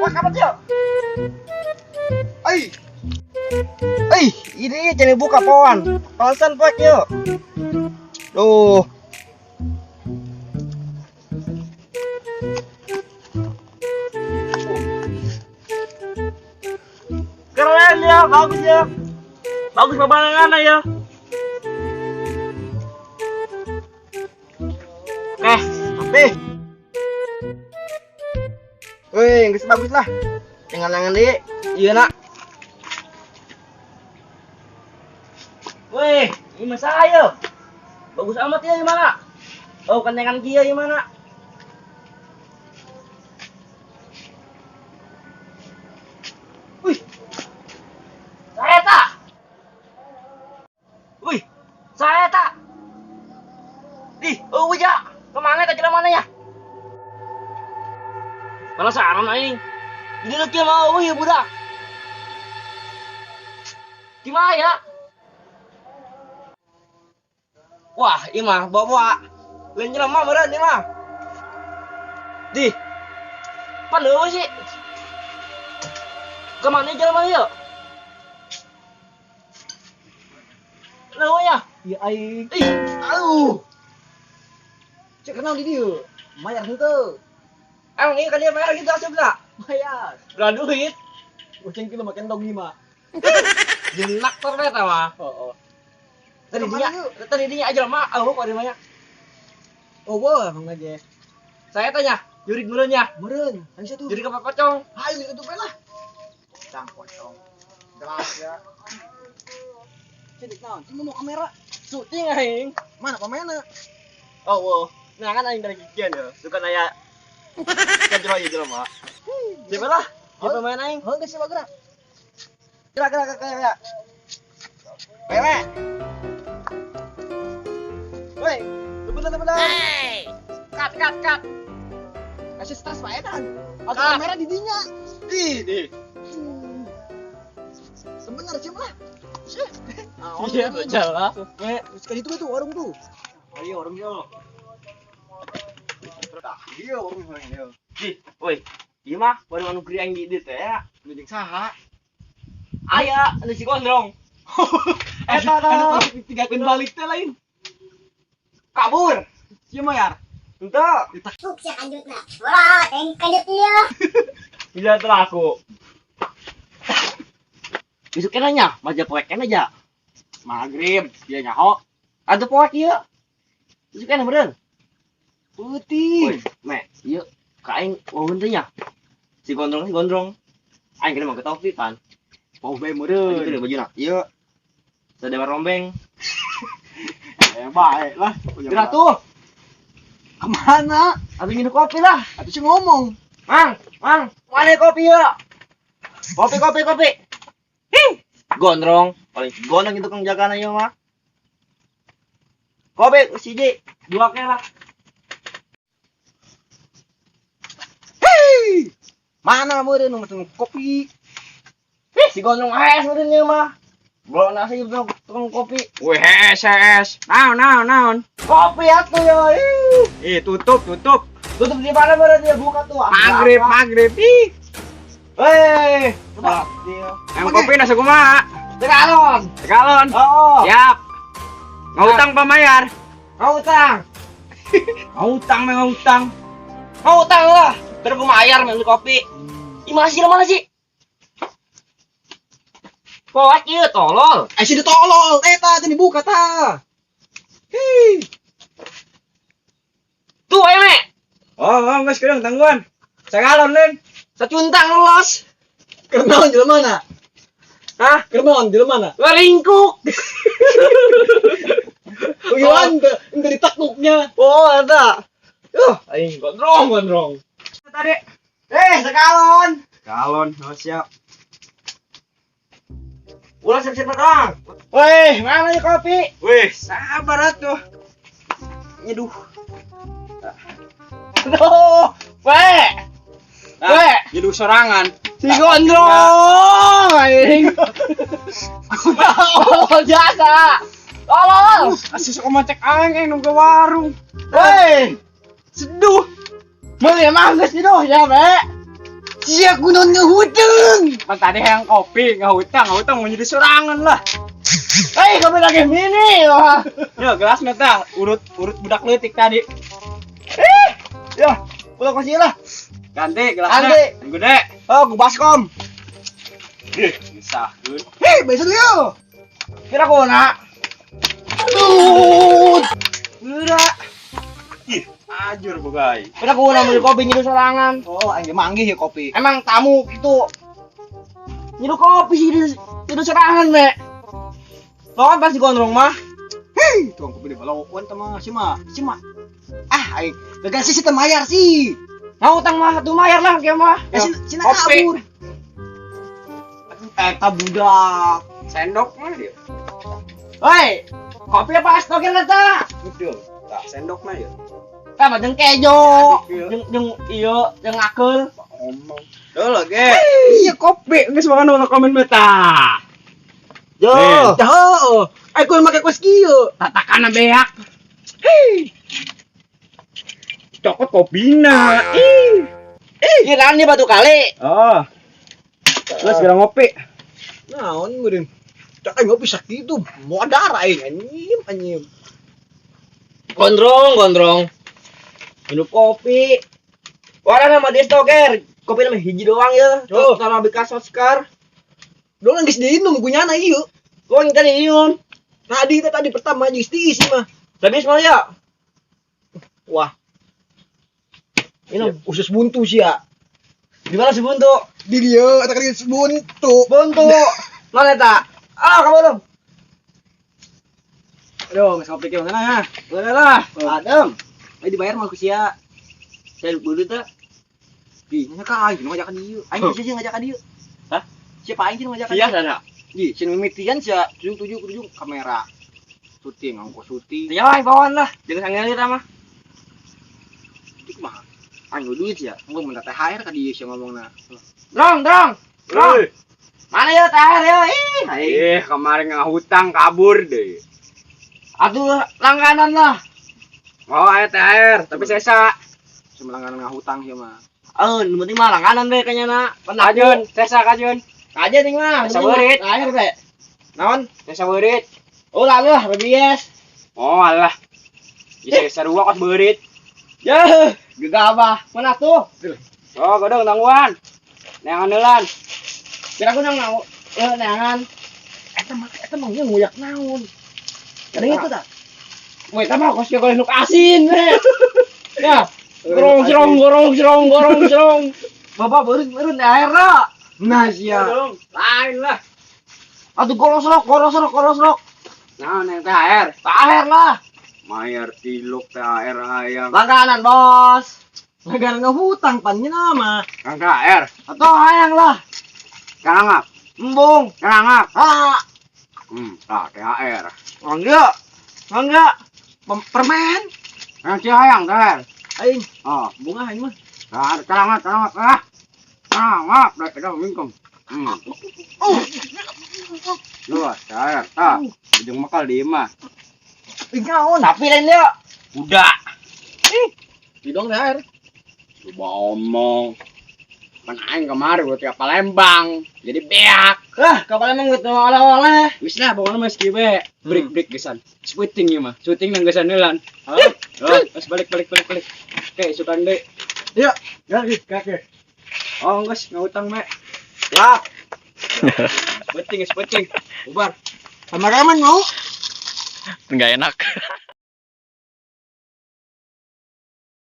Poek amat yuk. Ai. Eh, ini jadi buka poan. Alasan poek yuk. Duh. Keren ya, bagus ya. Bagus pemandangannya ya. Oke, tapi. Wih, geus bagus lah. Jangan-jangan di, iya nak. Wih, ini mah saya. Bagus amat ya gimana? Oh, kentengan kia gimana? Wih. Saya tak. Wih, saya tak. Ih, oh ya. Kemana tadi mana ya? Penasaran aing. Jadi lu kia mau ya budak. Gimana ya? Wah, ini mah bawa-bawa. Lain jelema meureun ieu mah. Di. Pan leuwih sih. Kemana jelema ieu? Leuwih ya? Iya aing. Ih, aduh. Cek kenal di dieu. Mayar henteu. Emang iya kan dia bayar gitu asup enggak? Bayar. Belah duit. Ucing kilo makan dog lima. Jenak ternyata mah. Oh, oh. Tadi dia aja mah, oh kok di mana? Oh, wah, emang aja. Saya tanya, jurik meureun ya? Meureun, hayu tuh. Jurik apa pocong? Hayu itu tuh lah. Pocong, pocong. Jelas ya. Cedik naon? Cing mau kamera. Syuting aing. Mana pemainna? Oh, wow. Nah kan aing dari kikian ya. Suka nanya. Kan jelema ieu jelema. Siapa lah? Siapa pemain aing? Heuh geus siapa gerak? Gerak gerak gerak gerak. Wewe. Woi, sebentar sebentar. Hey. Cut cut cut. Kasih stres wae dan. Atau kamera di dinya. Di di. Sebentar sih lah. Iya, jalan. Sekali itu tuh warung tuh. Ayo warung yo. Tah, iya warung ieu. Di, woi. Ieu mah warung anu geuring di dieu teh ya. Nu jeung saha? Aya, anu si Gondrong. Eta anu tigakeun balik teh lain. Kabur. Ieu mayar. Henteu. Buk sia kanjutna. Wah, teng kanjut ieu. Bisa teraku. Besok nanya, maja poek aja. Maghrib, dia nyaho. Atuh poek ieu. Besok kena meureun. Putih. Woi, me, ieu ka aing wawun teh nya. Si Gondrong, si Gondrong. Aing kena make topi pan. Bau bae meureun. Itu bajuna. Ieu. Sadewa rombeng. Baik lah. Gerak tuh. Kemana? Atuh minum kopi lah. Atuh sih ngomong. Mang, mang, mana kopi ya? Kopi, kopi, kopi. Hih, gondrong. Paling gondrong itu kang jagana ieu mah. Kopi siji, dua kela. Hei! Mana meureun nu mesen kopi? Ih, si gondrong hees meureun ieu mah. Belum nasi tukang kopi. Wih, hees, hees. Naon, naon, naon. Kopi atuh ya. Ih. Ih, tutup, tutup. Tutup di mana meureun dia buka tuh. Maghrib, maghrib. Ih. Hei, coba. Yang kopi nasi kumaha? Segalon. Segalon. Oh. Siap. Ngutang pemayar. Ngutang. Ngutang, ngutang. Ngutang lah. Terus bayar beli kopi. Ih, masih mana sih? Poek ieu tolol. Eh, sih tolol. Eta teh dibuka tah. Hei. Tuh ayo, Me. Oh, oh, geus kedeung tangguan. Sagalon leun. Sacuntang los. Keur naon jelema na? Hah? Keur naon jelema na? Ngaringkuk. Uyuan teu teu ditekuknya. Oh, eta. Aing gondrong, gondrong. Tadi. Eh, segalon. Galon, oh siap. Ulah siap-siap doang. Weh, mana nih kopi? Wih, sabar atuh. Nyeduh. Aduh, weh. Weh, nyeduh sorangan. Si gondrong aing. Oh, jasa. Tolol. Asis sok cek aing nu ke warung. Weh, Seduh. meuli emang geus nyeduh ya, we. Sia kunaon ngahutang. Pan tadi yang kopi ngahutang, ngahutang mau jadi sorangan lah. Hei, kopi lagi mini wah. Yo, gelas tah, urut urut budak leutik tadi. Ya, ulah kasih lah. Ganti gelasnya. Ganti. Yang gede. Oh, ku baskom. Ih, misahkeun. Hei, besok yo. Kira ku nak. Aduh. Geura. Ih, ajur bogai. Kira ku nak beli kopi nyidu sorangan. Oh, aing manggih ya kopi. Emang tamu gitu. Nyidu kopi sih nyidu sorangan, me. Lo kan pasti gondrong mah. Hei, tuang kopi di balawan tama si mah, si mah. Ah, aing gagal sih teu mayar sih. Mau utang mah tuh bayar lah kayak mah. Eh, si si Kopi. kabur. Eta budak. Sendok mah dia. Woi, kopi apa es toger eta? Udah, tah sendok mah ya. Tah mah jeung kejo, Iya. jeung jeung ieu, jeung akeul. Ngomong. Duh lagi. Iya kopi, geus makan ulah komen beta. Yo. Dah, heeh. Aing kudu make kos kieu. Tatakan beak. Hei. Cokot kopina. Ih. Iya kan di batu kali. Oh. Terus segera ngopi. Naon meureun. Cak aing ngopi sakitu, modar aing anjing anjing. Gondrong, gondrong. Minum kopi. Warna nama dia stoker. Kopi nama hiji doang ya. Oh. Terus bekas Oscar. Doang geus diinum ku nyana ieu. Gua yang tadi minum. Tadi teh tadi pertama geus diisi mah. Tapi semua ya. Wah, Minum. usus buntu sih ya. Di mana si buntu? Di dieu eta kan geus buntu. Buntu. Mana eta? Ah, kamu dong. Aduh, geus ngopi gimana ya? Boleh lah. Adem. Ayo dibayar mah ku sia. Saya buru tuh. Ih, nya ka aing nu ngajakan ieu. Aing sih ngajakan ieu. Hah? Siapa aing sih nu ngajakan? Iya sana. Ih, sieun mimitian sia tujuh tujuh tujuh kamera. Syuting, ongkos syuting. Ya, aing bawaan lah. Jangan sanggel kita mah. Itu mah. Aing duit ya. Gua minta THR ka dieu sia ngomongna. Drong, drong. Drong. Mana ya THR ya? Ih, aing. Eh, kemarin ngahutang kabur deh. Aduh, langganan lah. Oh, ayo THR, tapi sesa. Semelangganan ngahutang sia mah. Eh, nu penting mah langganan deh kayaknya nak. Kajun, sesa kajun. Aja nih mah. Sesa beurit. THR teh. Naon? Sesa beurit. Oh, lalu lah, BBS. Oh, alah. Bisa sesa dua kos beurit. Ya, gegabah. Mana tuh? Oh, godong tangguhan. Neangan deulan. Kira aku nang mau. Ya, neangan. Eta mah nguyak naon. Kadang itu tah. Woi, mah kos golek nuk asin, we. Ya. Gorong serong, gorong serong, gorong serong. Bapak beureun beureun air lah. Nah sia. Godong. Lain lah. Aduh, gorong serok, gorong serok, gorong serok. Nah, neng THR. THR lah. Mayar tiluk THR hayang. Langganan, Bos. Langganan ngahutang pan nya mah. Kang THR. Atau hayang lah. Karangap. Embung. Karangap. Ah, Tah THR. enggak. Enggak. Permen. Kang si hayang THR. Aing Oh, bunga aing mah. THR karangap, karangap ah. Karangap, dah kita mingkem. Dua, THR, tah. Ujung makal di imah. Ih naon? Tapi lain dia. Udah. Didong THR. Coba omong. Kan aing kemarin gua tiap Palembang. Jadi beak. Ah, kapal emang gitu oleh-oleh. Wis lah pokoknya mas kiwe. Break break gesan. Syuting ieu mah. Syuting nang gesan heulan. Hah? Oh, terus balik balik balik balik. Oke, isukan deui. Ya. Ya, oke. Oh, geus ngahutang me. Ya. Penting, penting. Bubar. Kameramen mau? Nggak enak.